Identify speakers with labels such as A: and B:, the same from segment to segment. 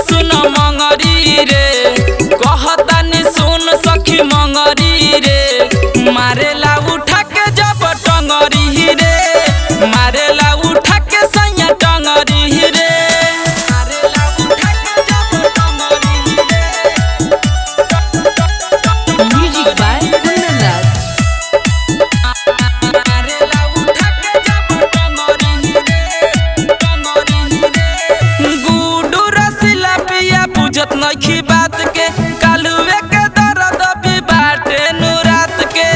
A: सुन मंगरी रे, कहतानी सुन सखी मंगरी रे। मारेला उठा के जब टंगरी रे, मारेला उठा के सैया टंगरी रे। मारेला उठा के जब टंगरी रे।
B: Music by Kundan Raj.
A: मारेला उठा के जब टंगरी रे, टंगरी रे। गुडू रसीला पिया बुझत नइखी बात के, कालुए के दर्द भी बाटे नु रात के।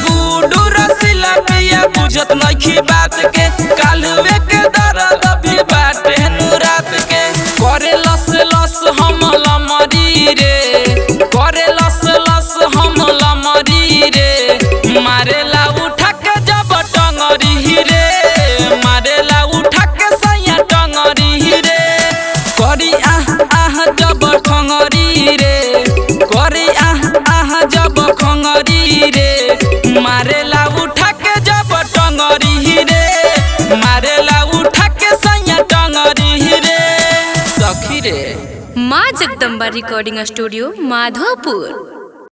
A: गुडू रसीला पिया बुझत नइखी बात के, कालुए के दर्द भी बाटे नु रात के। करे लस लस हम लमरी रे, करे लस लस हम लमरी रे। मारेला उठा के जब टंगरी रे, मारेला उठा के सैया टंगरी रे। करी आह आह जब खंगरी रे, करी आह आह जब खंगरी रे। मारेला उठा के जब टंगरी रे, मारेला उठा के सैया टंगरी रे। सखी रे।
B: माँ जगदम्बा रिकॉर्डिंग स्टूडियो माधोपुर।